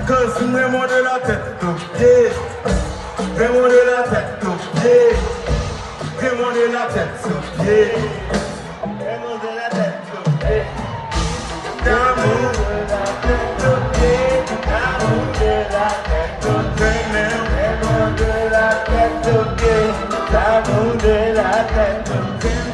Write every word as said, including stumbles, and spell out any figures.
Cause mwen mwen de la tèt o pye. Mwen mwen de la tèt o pye. Mwen mwen de la tèt o pye. Mwen mwen de la tèt o pye. D'amour de la tête aux pieds, d'amour de la tête aux pieds, d'amour de la tête aux pieds, d'amour de la tête aux pieds.